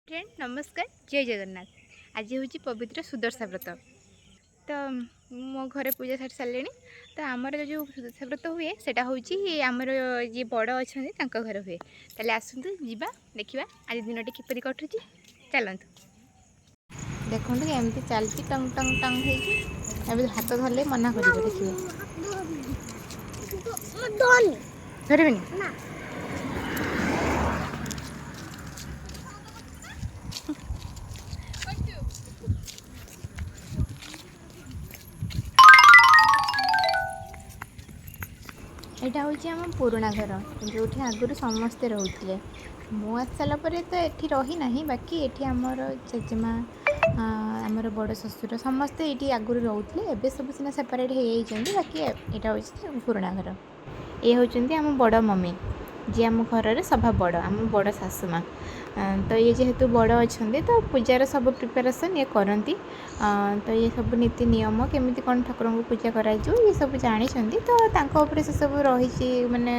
Friend, ନମସ୍କାର, ଜୟ ଜଗନ୍ନାଥ। ଆଜି ହେଉଛି ପବିତ୍ର ସୁଦର୍ଶା ବ୍ରତ। ତ ମୋ ଘରେ ପୂଜା ସାରି ସାରିଲେଣି। ତ ଆମର ଯେଉଁ ସୁଦର୍ଶା ବ୍ରତ ହୁଏ, ସେଇଟା ହେଉଛି ଆମର ଯିଏ ବଡ଼ ଅଛନ୍ତି ତାଙ୍କ ଘରେ ହୁଏ। ତାହେଲେ ଆସନ୍ତୁ ଯିବା, ଦେଖିବା ଆଜି ଦିନଟି କିପରି କଟୁଛି। ଚାଲନ୍ତୁ। ଦେଖନ୍ତୁ, ଏମିତି ଚାଲିଛି ଟଙ୍ଗ ଟଙ୍ଗ ଟଙ୍ଗ ହେଇକି। ଏବେ ହାତ ଧରିଲେ ମନା କରିବ, ଦେଖିବେ। ଧରିବେନି। ଏଇଟା ହେଉଛି ଆମ ପୁରୁଣା ଘର, ଯେଉଁଠି ଆଗରୁ ସମସ୍ତେ ରହୁଥିଲେ। ମୁଁ ଆସି ସାରିଲା ପରେ ତ ଏଠି ରହିନାହିଁ। ବାକି ଏଠି ଆମର ଜେଜେମା, ଆମର ବଡ଼ ଶ୍ୱଶୁର ସମସ୍ତେ ଏଇଠି ଆଗରୁ ରହୁଥିଲେ। ଏବେ ସବୁ ସିନା ସେପାରେଟ୍ ହେଇଯାଇଛନ୍ତି, ବାକି ଏଇଟା ହେଉଛି ପୁରୁଣା ଘର। ଇଏ ହେଉଛନ୍ତି ଆମ ବଡ଼ ମମି, ଯିଏ ଆମ ଘରରେ ସଭା ବଡ଼, ଆମ ବଡ଼ ଶାଶୁ ମା। ତ ଇଏ ଯେହେତୁ ବଡ଼ ଅଛନ୍ତି, ତ ପୂଜାର ସବୁ ପ୍ରିପାରେସନ୍ ଇଏ କରନ୍ତି। ତ ଇଏ ସବୁ ନୀତି ନିୟମ, କେମିତି କ'ଣ ଠାକୁରଙ୍କୁ ପୂଜା କରାଯିବ, ଇଏ ସବୁ ଜାଣିଛନ୍ତି। ତ ତାଙ୍କ ଉପରେ ସେସବୁ ରହିଛି, ମାନେ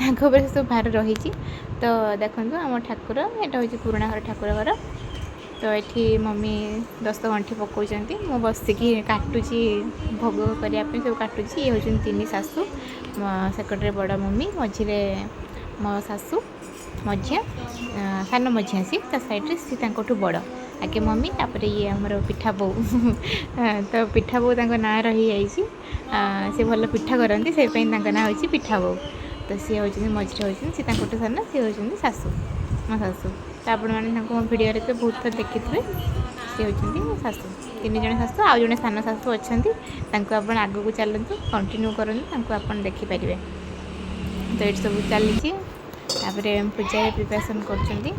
ତାଙ୍କ ଉପରେ ସେସବୁ ଭାର ରହିଛି। ତ ଦେଖନ୍ତୁ ଆମ ଠାକୁର, ଏଇଟା ହେଉଛି ପୁରୁଣା ଘର, ଠାକୁର ଘର। ତ ଏଠି ମମି 10 ଗଣ୍ଠି ପକାଉଛନ୍ତି, ମୁଁ ବସିକି କାଟୁଛି, ଭୋଗ କରିବା ପାଇଁ ସବୁ କାଟୁଛି। ଇଏ ହେଉଛନ୍ତି ତିନି ଶାଶୁ, ସେକଡ଼ରେ ବଡ଼ ମମି, ମଝିରେ ମୋ ଶାଶୁ ମଝିଆ, ସାନ ମଝିଆ ସିଏ, ତା ସାଇଡ଼୍ରେ ସିଏ ତାଙ୍କଠୁ ବଡ଼। ଆଗେ ମମି, ତାପରେ ଇଏ ଆମର ପିଠା ବୋଉ। ତ ପିଠା ବୋଉ ତାଙ୍କ ନାଁ ରହିଯାଇଛି। ସେ ଭଲ ପିଠା କରନ୍ତି, ସେଇପାଇଁ ତାଙ୍କ ନାଁ ହେଉଛି ପିଠା ବୋଉ। ତ ସିଏ ହେଉଛନ୍ତି ମଝିରେ ହେଉଛନ୍ତି, ସିଏ ତାଙ୍କଠୁ ସାନ, ସିଏ ହେଉଛନ୍ତି ଶାଶୁ, ମୋ ଶାଶୁ। ତ ଆପଣମାନେ ତାଙ୍କୁ ମୋ ଭିଡ଼ିଓରେ ତ ବହୁତ ଥର ଦେଖିଥିବେ। ସିଏ ହେଉଛନ୍ତି ମୋ ଶାଶୁ। ତିନି ଜଣ ଶାଶୁ, ଆଉ ଜଣେ ସାନ ଶାଶୁ ଅଛନ୍ତି। ତାଙ୍କୁ ଆପଣ ଆଗକୁ ଚାଲନ୍ତୁ, କଣ୍ଟିନ୍ୟୁ କରନ୍ତୁ, ତାଙ୍କୁ ଆପଣ ଦେଖିପାରିବେ। ତ ଏଇଠି ସବୁ ଚାଲିଛି। ତାପରେ ପୂଜାରେ ପ୍ରିପାରେସନ୍ କରୁଛନ୍ତି।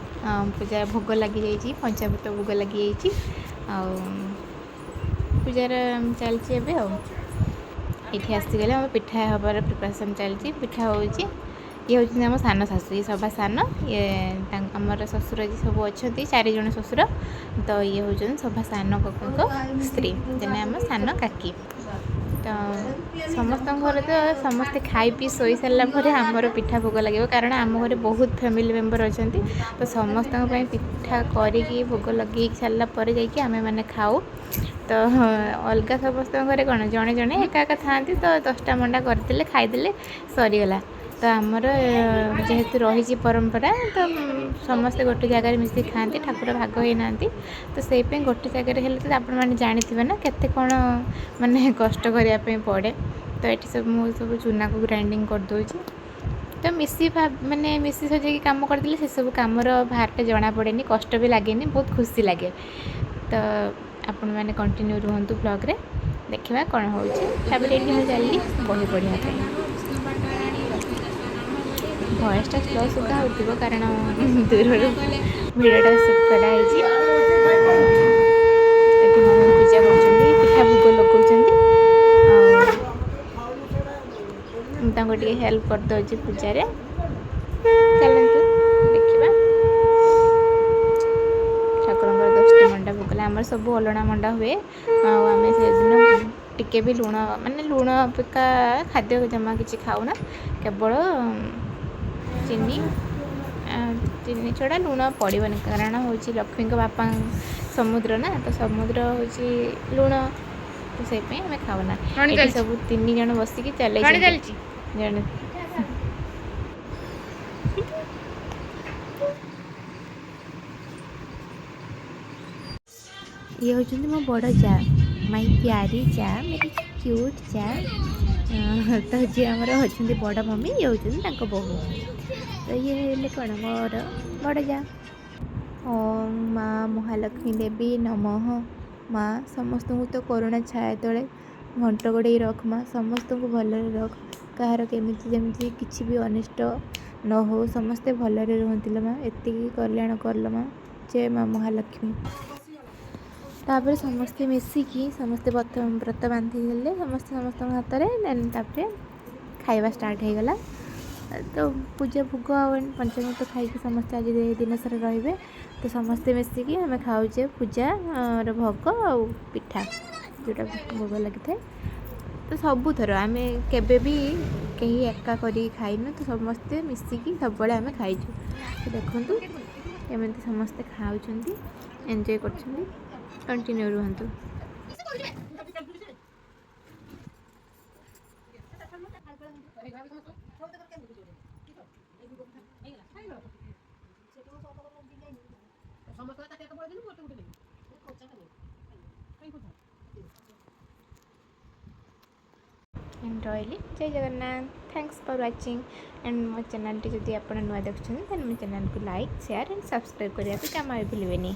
ପୂଜା ଭୋଗ ଲାଗିଯାଇଛି, ପଞ୍ଚାମୃତ ଭୋଗ ଲାଗିଯାଇଛି, ଆଉ ପୂଜାର ଚାଲିଛି ଏବେ। ଆଉ ଏଇଠି ଆସିଗଲେ ଆମ ପିଠା ହେବାର ପ୍ରିପାରେସନ୍ ଚାଲିଛି, ପିଠା ହେଉଛି। ଇଏ ହେଉଛନ୍ତି ଆମ ସାନ ଶାଶୁ, ଇଏ ସଭା ସାନ। ଇଏ ଆମର ଶ୍ୱଶୁର ଯିଏ ସବୁ ଅଛନ୍ତି, ଚାରି ଜଣ ଶ୍ୱଶୁର, ତ ଇଏ ହେଉଛନ୍ତି ସଭା ସାନ କକାଙ୍କ ସ୍ତ୍ରୀ, ଜଣେ ଆମ ସାନ କାକି। ତ ସମସ୍ତଙ୍କ ଘରେ ତ ସମସ୍ତେ ଖାଇ ପିଇ ଶୋଇ ସାରିଲା ପରେ ଆମର ପିଠା ଭୋଗ ଲାଗିବ, କାରଣ ଆମ ଘରେ ବହୁତ ଫ୍ୟାମିଲି ମେମ୍ବର ଅଛନ୍ତି। ତ ସମସ୍ତଙ୍କ ପାଇଁ ପିଠା କରିକି ଭୋଗ ଲଗେଇକି ସାରିଲା ପରେ ଯାଇକି ଆମେମାନେ ଖାଉ। ତ ଅଲଗା ସମସ୍ତଙ୍କ ଘରେ କ'ଣ ଜଣେ ଜଣେ ଏକା ଏକା ଥାଆନ୍ତି, ତ 10ଟା ମଣ୍ଡା କରିଦେଲେ, ଖାଇଦେଲେ, ସରିଗଲା। ତ ଆମର ଯେହେତୁ ରହିଛି ପରମ୍ପରା, ତ ସମସ୍ତେ ଗୋଟେ ଜାଗାରେ ମିଶିକି ଖାଆନ୍ତି, ଠାକୁର ଭାଗ ହେଇନାହାନ୍ତି। ତ ସେଇ ପାଇଁ ଗୋଟେ ଜାଗାରେ ହେଲେ ତ ଆପଣମାନେ ଜାଣିଥିବେ ନା କେତେ କ'ଣ ମାନେ କଷ୍ଟ କରିବା ପାଇଁ ପଡ଼େ। ତ ଏଠି ସବୁ ମୁଁ ସବୁ ଚୁନାକୁ ଗ୍ରାଇଣ୍ଡିଙ୍ଗ କରିଦେଉଛି। ତ ମିଶି ମାନେ ମିଶି ସଜେଇକି କାମ କରିଦେଲେ ସେସବୁ କାମର ଭାରଟା ଜଣାପଡ଼େନି, କଷ୍ଟ ବି ଲାଗେନି, ବହୁତ ଖୁସି ଲାଗେ। ତ ଆପଣମାନେ କଣ୍ଟିନ୍ୟୁ ରୁହନ୍ତୁ ବ୍ଲଗ୍ରେ, ଦେଖିବା କ'ଣ ହେଉଛି। ତାପରେ ଏଠି ମୁଁ ଚାଲିଲି ବହି ପଢ଼ିବା ପାଇଁ। ଭଏସ୍ଟା ସ୍ଲୋ ଶୁଭା ହେଉଥିବ, କାରଣ ଦୂରରୁ ଭିଡ଼ିଓଟା ସୁଟ୍ କରାହେଇଛି। ଏଠି ମମି ପୂଜା କରୁଛନ୍ତି, ପିଠା ଭୋଗ ଲଗାଉଛନ୍ତି, ଆଉ ମୁଁ ତାଙ୍କୁ ଟିକେ ହେଲ୍ପ କରିଦେଉଛି ପୂଜାରେ। ଚାଲନ୍ତୁ ଦେଖିବା ଠାକୁରଙ୍କର 10ଟି ମଣ୍ଡା ଭୋଗ। ଆମର ସବୁ ଅଲଣା ମଣ୍ଡା ହୁଏ, ଆଉ ଆମେ ସେଦିନ ଟିକେ ବି ଲୁଣ, ମାନେ ଲୁଣ ପକା ଖାଦ୍ୟ ଜମା କିଛି ଖାଉନା। କେବଳ ଚିନି, ଚିନି ଛଡ଼ା ଲୁଣ ପଡ଼ିବନି, କାରଣ ହେଉଛି ଲକ୍ଷ୍ମୀଙ୍କ ବାପା ସମୁଦ୍ର ନା, ତ ସମୁଦ୍ର ହେଉଛି ଲୁଣ, ତ ସେଇପାଇଁ ଆମେ ଖାଉନା। ଏଠି ସବୁ ତିନି ଜଣ ବସିକି ଚଲେଇଛନ୍ତି ଜଣେ। ଇଏ ହେଉଛନ୍ତି ମୋ ବଡ଼ ଯା, ମାଇ ପ୍ୟାରି ଯା, ମେରି କ୍ୟୁଟ୍ ଯା। ତ ଯିଏ ଆମର ଅଛନ୍ତି ବଡ଼ ମମି, ଇଏ ହେଉଛନ୍ତି ତାଙ୍କ ବୋହୂ। ତ ଇଏ ହେଲେ କ'ଣ ମୋର ବଡ଼ ଯା। ଓଁ ମା ମହାଲକ୍ଷ୍ମୀ ଦେବୀ ନମଃ। ମା, ସମସ୍ତଙ୍କୁ ତ କରୁଣା ଛାୟା ତଳେ ଘଣ୍ଟ ଘୋଡ଼େଇ ରଖ ମା, ସମସ୍ତଙ୍କୁ ଭଲରେ ରଖ। କାହାର କେମିତି ଯେମିତି କିଛି ବି ଅନିଷ୍ଟ ନ ହଉ, ସମସ୍ତେ ଭଲରେ ରୁହନ୍ତି ଲୋ ମା, ଏତିକି କଲ୍ୟାଣ କର ମା। ଜୟ ମା ମହାଲକ୍ଷ୍ମୀ। ତାପରେ ସମସ୍ତେ ମିଶିକି ସମସ୍ତେ ବ୍ରତ ବାନ୍ଧିଦେଲେ ସମସ୍ତେ ସମସ୍ତଙ୍କ ହାତରେ। ଦେନ୍ ତାପରେ ଖାଇବା ଷ୍ଟାର୍ଟ ହେଇଗଲା। ତ ପୂଜା ଭୋଗ ଆଉ ପଞ୍ଚାମୃତ ଖାଇକି ସମସ୍ତେ ଆଜି ଦିନ ସାରା ରହିବେ। ତ ସମସ୍ତେ ମିଶିକି ଆମେ ଖାଉଛେ ପୂଜାର ଭୋଗ ଆଉ ପିଠା, ଯେଉଁଟା ଭୋଗ ଲାଗିଥାଏ। ତ ସବୁଥର ଆମେ କେବେ ବି କେହି ଏକା କରିକି ଖାଇନୁ, ତ ସମସ୍ତେ ମିଶିକି ସବୁବେଳେ ଆମେ ଖାଇଛୁ। ତ ଦେଖନ୍ତୁ। କେମିତି ସମସ୍ତେ ଖାଉଛନ୍ତି, ଏନ୍ଜୟ କରୁଛନ୍ତି। କଣ୍ଟିନ୍ୟୁ ରୁହନ୍ତୁ। ଆଣ୍ଡ ରହିଲି, ଜୟ Jagannath. Thanks for watching and ମୋ ଚ୍ୟାନେଲ୍ଟି ଯଦି ଆପଣ ନୂଆ ଦେଖୁଛନ୍ତି, ତାହେଲେ ମୋ ଚ୍ୟାନେଲ୍କୁ ଲାଇକ୍, ସେୟାର ଆଣ୍ଡ ସବସ୍କ୍ରାଇବ୍ କରିବାକୁ ଜମା ବି ଭୁଲିବେନି।